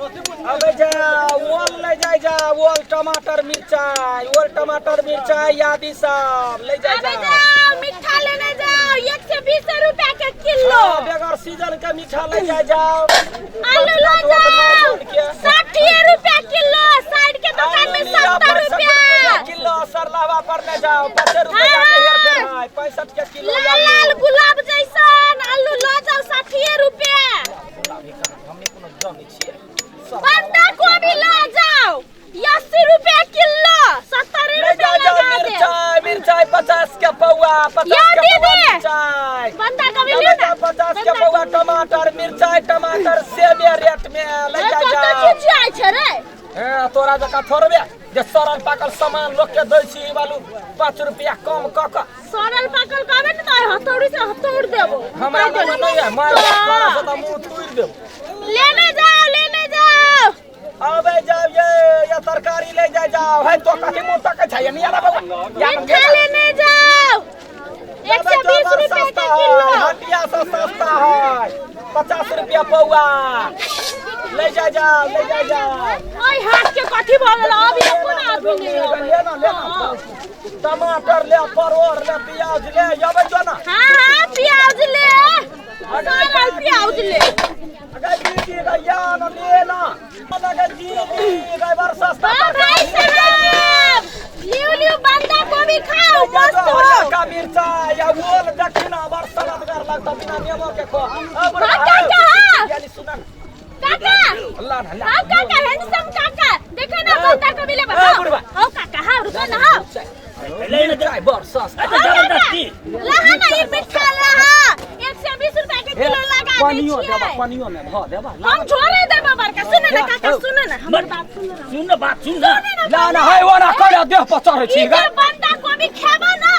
अबे जा ओल ले जाय जा ओल टमाटर मिरचाई ओल टमाटर मिरचाई आदि सब ले जाय अबे जा जाओ मीठा लेने जाओ 120 रुपया के किलो। हाँ, बगैर सीजन के मीठा ले जाय जाओ। आलू लो जाओ 60 रुपया किलो, साइड के दुकान में आलू लिया 70 65 रुपया किलो सरलावा पर ले जाओ 5 रुपया के हेर फेर है 65 के किलो। लाल आलू। लाल गुलाब जैसन आलू लो जाओ 60 रुपया। गुलाबी कहाँ? हमनी कोनो जानै छियै सब। बंदा गोभी लो जाओ 80 रुपया किलो, 70 ले रुपया जा जाओ। लगा दे। मिरचाई मिरचाई 50 के पौआ, 50 या के पौआ दीदी। मिरचाई। बंदा गोभी ले ले जा ना। 50 के पौआ टमाटर मिरचाई टमाटर सेमे रेट में ले जा कत जाओ। चिचियाइ छै रे? हे तोरा जकाँ थोड़बे जे सड़ल पाकल सामान लोग के दै छी बालू 5 रुपया कम कऽ कऽ। सड़ल पाकल कहबे ने तऽ हथौड़ी से हथौड़ देबो। हमरा लग नहीं है मार तोरा से तऽ मुँह थुरि देबो। लेने जाओ, लेने जाओ। अबे जाओ ये तरकारी ले जाय जाओ। है तो कथी मुँह तकै छै? ये ना बाबा या ना। मीठा लेने जाओ 120 रुपया के किलो। हटिया से सस्ता है, 50 रुपया पौआ ले जा जाओ, ले जा जाओ। ओइ हाथ के कथी भऽ गेल? अभी कोन आदमी नहीं अबै। ले ना, ले ना, टमाटर ले, परोड़ ले, प्याज ले, अबै जो ना। हाँ हाँ, प्याज ले, सारा प्याज ले। अगर दीदी गैया ना ले ना अगर दीदी गै बड़ सस्ता। ओ भाई साहब, लियो लियो, बंदा गोभी खाओ, मस्त हो। हरियरका मिरचाई या ओल दक्षिणा बड़ सड़दगर लगता बिना नेबो के खो। अब हाँ काका, हाँ। यानी सुन ना। काका। ला ना, ला। हाँ काका, हैंडसम काका, देखो ना बंदा गोभी ले। ए, बुढ़वा। हाँ काका, हाँ, रुको ना, हाँ। मिरचाई बड़ सस्ता। अच्छा जबरदस्ती। लहा ना, ई मिठा लहा, 120 रुपया के किलो लगा दै पानियो देबा? छियै। पानियो में भ देबा। हम छोड़े देबो बड़का। सुन ना काका, सुन ना, हमर बात सुन ना। सुन ना, बात सुन ना। ला ना, है वो ना करे देह पर चढ़ै छी। ई जे बंदा गोभी खेबो ना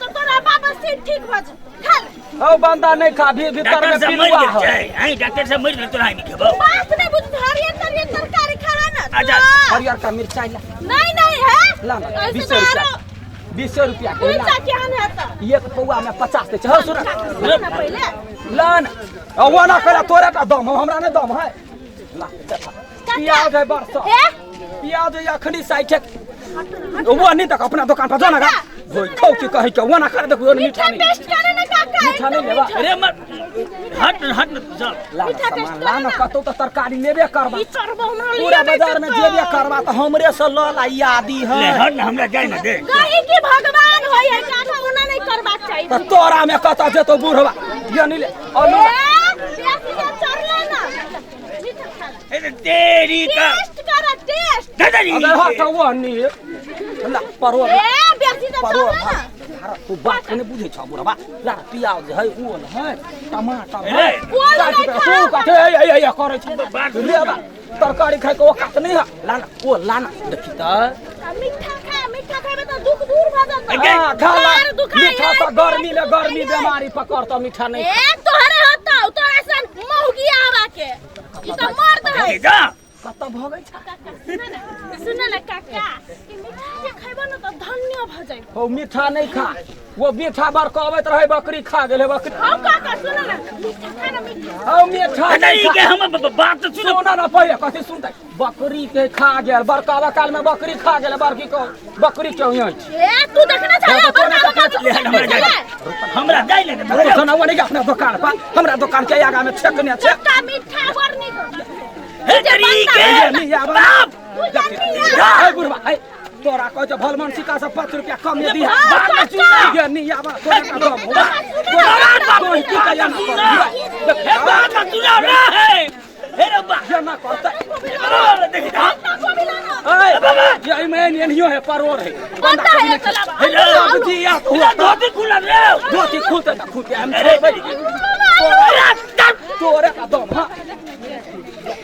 तो तोरा बाबा सिर ठीक भ जेतौ, खा ले। हौ बंदा नहीं खा भी भीतर डॉक्टर में साहब मर पिलुआ गेल है। छै। हैं डॉक्टर साहब मर गेल, तोरा नहीं खेबो। बात नहीं बुझ, हरियर तरियर तरकारी खा ना। अच्छा, तो। हरियर का मिरचाई ला। नहीं नहीं है। ला ना। ऐसे 20 तो रुपया, आरो 20 रुपया के ला। कुलचा केहन है तो? एक पौआ में 50 दै छै। हौ सुन। सुन ना पहिले। ला ना, वो ना करे तोरे टा दम हौ, हमरा नहीं दम है। ला देखा, प्याज है बड़ सस्ता। हे। प्याज है अखनी 60। वो नहीं तक अपना दुकान पर जाना गा खौ की कहै के वो ना कर देखो मीठा मीठा नहीं। टेस्ट करे ना काका। मीठा नहीं एकदम लेबा? मीठा। अरे मर हट हट न चल। ला ना मीठा सामान टेस्ट ला करे ना। ना। कतौ तऽ तरकारी लेबे करबा। ई चढ़बो हमरा पूरा लिया नहीं बाजार में जेतौ। जेबे करबा तऽ हमरे से ल ला ई आदि ले है। हट ना, हमरा जाय ना दे। कही कि भगवान होय है काका, ओना नहीं करबाक चाही। तऽ तोरा में कतऽ जेतौ बुढ़वा? ये नहीं ले आलू। ए, बेसी जे चढ़ले ना, मीठा खा ले। अरे तेरी का टेस्ट कर, टेस्ट। दादाजी। अबे हट, वो नहीं ला परोड़। ए, बेसी जे परोड़। चढ़ले ना। तू बात के नहीं बुझै छ बुढ़वा। ला प्याज है, ओल है, टमाटर है। ए, ओल 60 नहीं रुपया। खाओ। तू कथे ए ए ए करै छ? बात ले बा तरकारी खाइ के औकात नहीं है। ला ना ओ ला ना, देखी तऽ। आ मीठा खा, मीठा खेबे तऽ दुख दूर भऽ जेतौ। हाँ, खा ला। पैर दुखाइ मीठा है, से गर्मी ले पेट गर्मी दुखाइ है। बीमारी पकड़तो, मीठा नहीं। ए, तोहरे होतौ, तोरा सन मौगी आवा के ई तऽ मर्द है। जा। कतऽ भगै छ? काका, सुन ना, सुन ना काका, ई मिठाई जे खैबो न तऽ धन्य भऽ जाइबो। हो मीठा नहीं खा, वो मीठा बड़ कहबैत रहे, बकरी खा गेलै बकरी। हौ काका, सुन ना, मीठा खा ना, मीठा। हौ मीठा दादाजी नहीं के खा। हम बात तो सुन। सुन ना पहिले, कथी सुनतै? बकरी के खा गेल बड़कावा काल में, बकरी खा गेल बड़की को, बकरी क्यों यहाँ छै? ए, तू देखने छले? हाँ, तो बड़का तोरे बड़का ले हमरा जाय छले? हमरा जाय ले। तो ना वो नहीं अपना दुकान पर, हमरा दुकान के आगा में छेकने छै। काका, मीठा बड़ नीक। हे तेरी के ये नहीं आवा। बाप। तू जानी ना। हे बुढ़वा, हे तोरा कहै छै भलमन सिक्का से 5 रुपया कम में दिहा। बात ना सुन ना। ये नहीं आवा, तोरा का दम होबा? बात तोरा की कहिया ना सुन ना। हे बात ना सुना रे है हे रे बा। ये ना करतै। अरे देखी ता। ए, ये में एनियो है, परोड़ है। बंदा है चलाबा। हे रे। सब्जी या तो हुआ। धोती खुला रे। धोती खुलते त खुलते हम अरे छोड़बै। अरे तोरे का दम हा?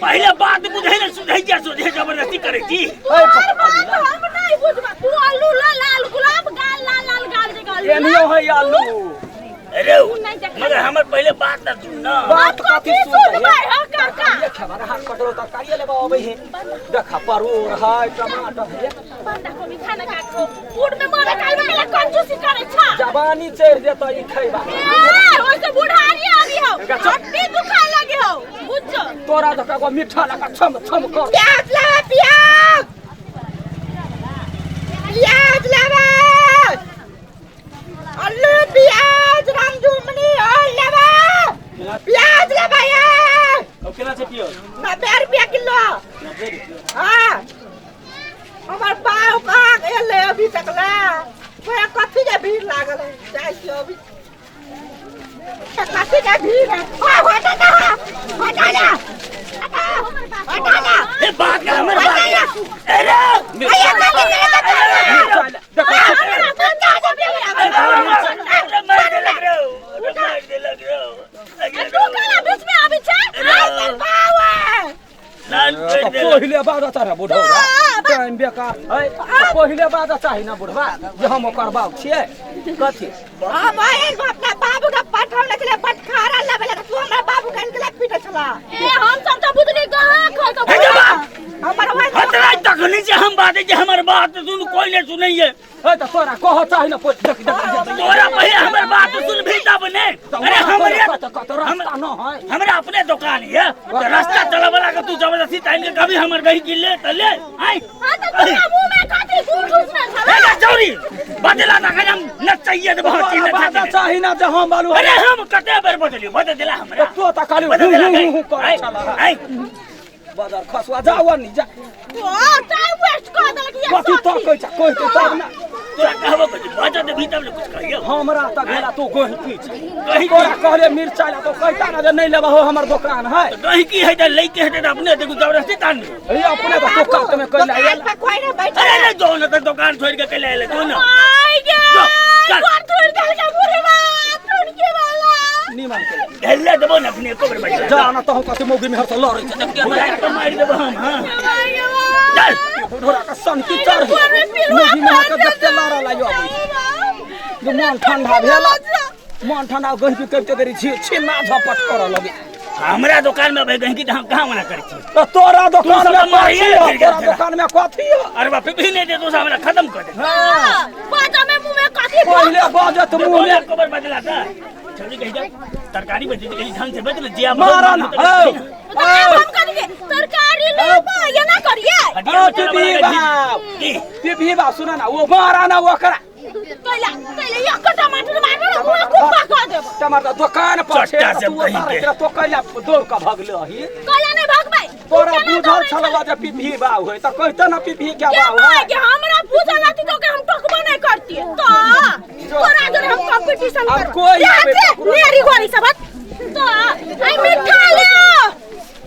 पहिले बात बुझै ने सुझै जा सुझै, जबरदस्ती करै छी। तोहर बात हम नहीं बुझबा। तू आलू ला, लाल गुलाब गाल, लाल लाल गाल जे गाल। एनियो है आलू। अरे नहीं देखा। मगर हमर पहिले बात ना सुन ना। बात कथी सुनबै सुनबै? हो काका? ये खेबर हाथ पकड़ो, तरकारी लेबा अबै है। देखा, परोड़ है, टमाटर है। बंदा कोबी खाना काको फूड में मरे काल में केला कंजूसी करे छा। जवानी चढ़ि जेतै ई खैबा। ए, ओइसे बुढ़ारी आबी हो, हड्डी दुखाए लगे। हौ बुझ तोरा जकाँ एगो मीठा लगा छम छम कर प्याज लावा प्याज प्याज लावा आलू प्याज रामजुमनी और लावा प्याज लावा यार अब केना छै पियो 90 रुपया किलो। 90 रुपया। हाँ, हमर बाप कहाँ एलै अभी तक ले? तोरा कथी के भीड़ लागल है? जाइ छियै अभी। कथी के भीड़ है? ओ हटा ना, हटा ना, हटा ना। ए बात कर हमर बात। अरे अये कथी के मिरचाइ ले, देखो। मार देलक रौ, मार देलक रौ। तू काला बीच में आबै छै? लाल तऽ कर देलक। पहिले बाजऽ चाहे बुढ़ौरा, टाइम बेकार है। तऽ पहिले बाजऽ चाही ने बुढ़वा जे हम ओकर बाप छियै कथी। हम आयल अपना बाबू के पठौने छलै बटखारा लेबै लए, तू हमरा बाबू के निकले पीटे छला। ए, हम सब तऽ बुझली कहाँ खै हे के। जवाब। हमर हतरा तखनी से हम बात जे हमर बात सुन, कोई नहीं सुनैये। है तऽ तोरा कहऽ चाही ने, देख देख देख। तोरा पहिले हमर बात सुन भी तब ने। अरे हमरे कत रास्ता न है। हमरा अपने दुकान है तो रास्ता चला वाला के तू जबरदस्ती ताइन के कभी हमर गही की ले त ले आई। हां, तऽ तोरा मुंह में कथी गुड़ घुसने छला? ए चौरी बदला ना हम न चाहिए तो बहुत चीज तोरा बाजऽ चाही ना जे हम बालू। अरे हम कते बेर बदलियो, बदल दिला हमरा। तो तऽ खाली बदल दिला। हूँ, हूँ, हूँ करै आई छला। आई। बदर खसुआ, जाओ नी जा। ओ टाइम वेस्ट कर देलक ये। कथी तकै छ कहते तब ने। तोरा कहबो कथी बजत भी तब ने कुछ कहियो। हमरा तऽ गेला तू गोहि की छै? कही। तोरा कहले मिरचाइ ला तो कहता ना जे नहीं लेबहो, हमर दुकान है। कहीं की है त लइके है त अपने देखू जबरदस्ती तान। हे, अपने तऽ तो कात में कैला दुकान पे कोई नहीं बैठे। अरे नहीं दो ना त दुकान छोड़ के कैला आएले दो ना। आइ गे। जो, चल। घर छोड़ देलक बुढ़वा छोड़ के वाला। निमन के ढेले देबो ना अपने एको बेर बैठला। जा ना तहु कथी मौगी में हर लड़ै छै देख के। बुझाइ के मारि देबो हम। हां, चल। ढोरा के सन की चढ़ मौगी में के देखते लड़ऽ लागियो अबै छै। जे मन ठंडा भेल, मन ठंडा गहि की करिते देरी छी छिन्ना झपट करऽ लगे। हमरा दुकान में भाई कहीं की हम कहाँ मना करै छी? तऽ तोरा दुकान तू सब में तऽ मारिए कथी हौ? फिर गेल तोरा छला। दुकान में कथी हौ? अरे बाप भी नहीं दे तो हमरा खत्म कर दे। हाँ। बाजा में मुंह में कथी? पहिले बाजत मुँह में। एको बेर बदला था छोड़ी कहीं जा तरकारी बेची कहीं ढंग से बेच ले जिया। मारा ना हौ। तो हम करिए तरकारी लेबो ये ना करिए। हौ, टीपी बाप, टीपी बाप, सुन ना, वो मारा ना ओकरा। कैला कैला एक टमाटर मारबो ना मुंह कुप्पा कर देबो। टमाटर दुकान पर छै। चट्टा से तू कहीं के। ओतारे तो कैला दौड़ के भगलही? कैला नहीं भगबै। तोरा बुझल छलवा जे पीपी बाब है तऽ कहते ना पीपी के के बाब माय है। के हमरा बुझल रहती तो ओकरा हम टोकबो नहीं करती, तो तोरा जोरे हम कंपटीशन अब करब। कोई आबे ककरो। मेरी गोरी सब तो आई मिठा ले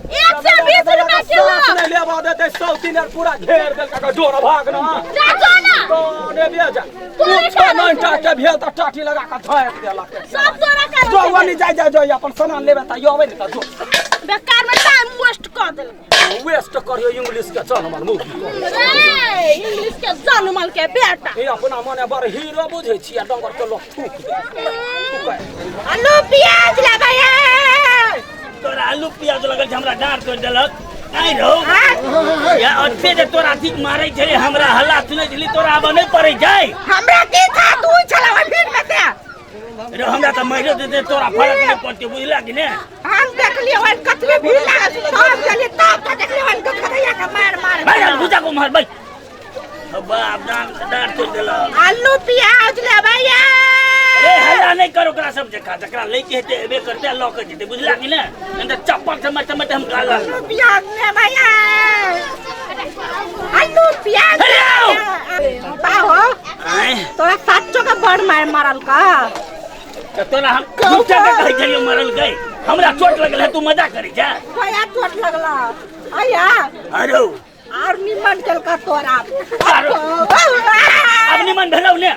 120 रुपया किलो। सास नहीं लेबा देते, सौ तीन पूरा घेर देलका, डोर भाग ना। जा जो ना। तो ने बिया जा। तोरे कुछ कारण नहीं से। टाटे भेल तऽ टाटी लगा के झाँक देलक। सब तोरा कारण जो से। वनी जाय जा जो अपन सामान लेबे तऽ अबै ने तऽ जो। बेकार में टाइम वेस्ट कर देलक। वेस्ट करियो इंग्लिश के चल हमर मुँह। रे इंग्लिश के जनमल के बेटा। ए अपना मने बड़ हीरो बुझै छी आ डंगर के लोक थूक दे थूकै। आलू प्याज लावा तोरा आलू प्याज लगल छै हमरा डाँट तोड़ि देलक आइ रौ या ओते जे तोरा ठीक मारै छलै, हमरा हल्ला सुनै छली, तोरा आब नहि पड़ै छै। हमरा की था, तू छला ओहि भीड़ में से। रे हमरा तऽ मारियो देते तोरा फरक नहि पड़तै, बुझला कि ने? हम देखलिए ओहि कतले भीड़ लागल छलै, तब गेलिए तब तऽ देखलिए ओहि गदगदैया के मार मार। भाइ भूजा को मार भाइ बाप डाँट डाँट तोड़ि देलक। आलू प्याज लेबै। अरे हल्ला नहि कर ओकरा सब जका, जकरा लैके हेतै एबे करतै आ लऽ के जेतै, बुझला कि ने? नहि तऽ चप्पल से मारते मारते हम गाल लाल। आलू प्याज लेबै, आलू प्याज। अरे आओ! बाहो। आँय? तोरा साचो के बड़ मार मारल का। तऽ तोरा हम झूठा के कहै छलियौ मरल गई, हमरा चोट लगल है, तू मजा करै जा। कोया चोट लगला आया? अरे आर निमन केलका तोरा। आरो। अब निमन भेलौ ने,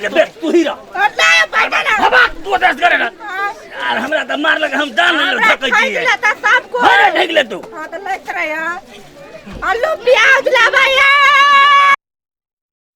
ले बे तू ही रह। नहीं बैठा ना। हबा तू दस करे ना यार, हमरा तऽ मारलक, हम जान नहि हमरा सकै खाइ छियै। लेता सबको। अरे ढेक ले तू। हाँ तो लेते रहे यार, आलू प्याज लावा यार।